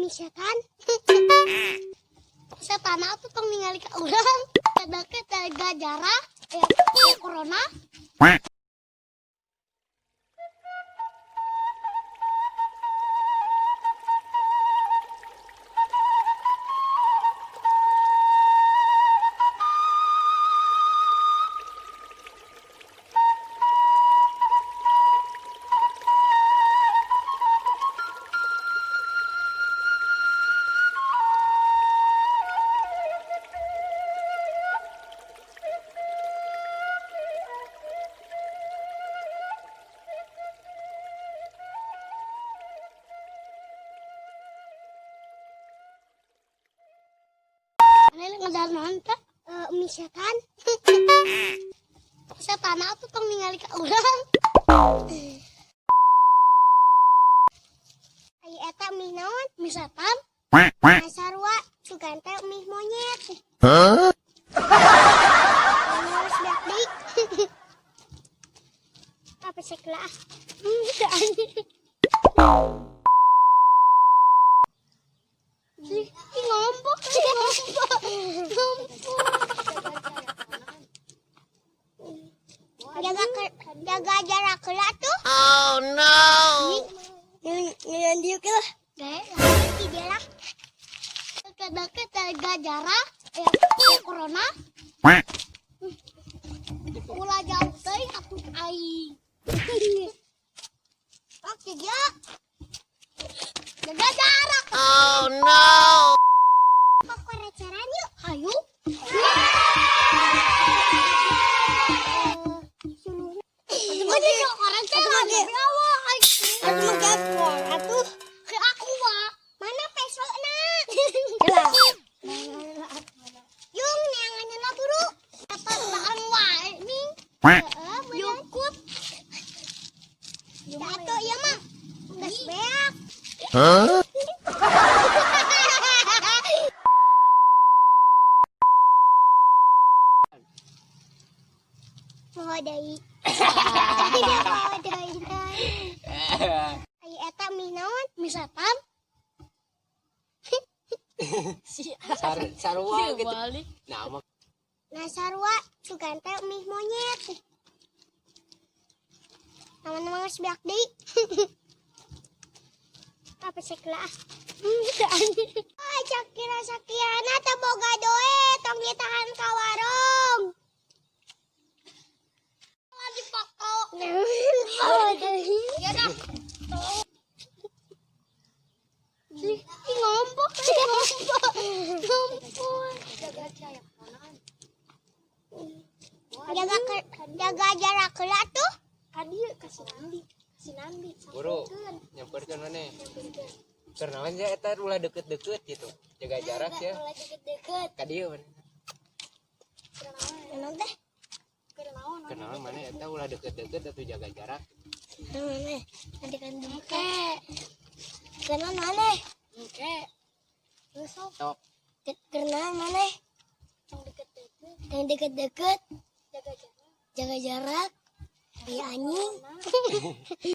Mie setan. Setan atuh tong ningali ka urang. Deket jaga jarak. Ya, corona. Maneh ngedahar naon teh? Mie setan. Setan atuh tong ningali ka urang. Ai eta mie naon? Mie setan. Nah, sarua sugan teh mie monyet. Huh? Harus beak deui. Apa sekelah? Ih, ngompok, ngompok, ngompok. Jaga jarak lah tuh. Oh no! Nyan diuk lah. Gaya, dia lah. Deket-deket jaga jarak. Ya, corona. Ulah jauh teuing atuh aing. Oke, dia. Jaga jarak. Oh no! Kokorecaran yuk. Hayu. Mana pesona? Yung neangan lah buru. Apa bareng wae ning. Yukut. Jatuh ya mah. Geus beak. Huh? Poho deui. Poho deui. Ai eta mie naon? Mie setan. Sarua gitu. Nah, mah Nah, sarua sugan teh mie monyet. Nama-nama geus beak deui. Apa sekelah? Ah, Shakira Shakirana teh boga doe tong ditahan ka warung. Lagi foto. Ya dah. Ih, ngompok, ngompok, ngompok. Jaga jarak lah tuh. Kadieu kasih Nandi, kasih Nandi. Buru nyamperkeun maneh. Keur naon ya eta ulah deket-deket gitu. Jaga jarak ya. Ulah deket-deket. Ka dieu maneh. Naon teh? Keur naon maneh eta ulah deket-deket atuh jaga jarak. Naon nanti kan oke. Kenalan maneh? Oke. Sok. Sok. Kenalan maneh? Yang deket-deket. Jaga jarak. Jaga jarak. Bi anjing.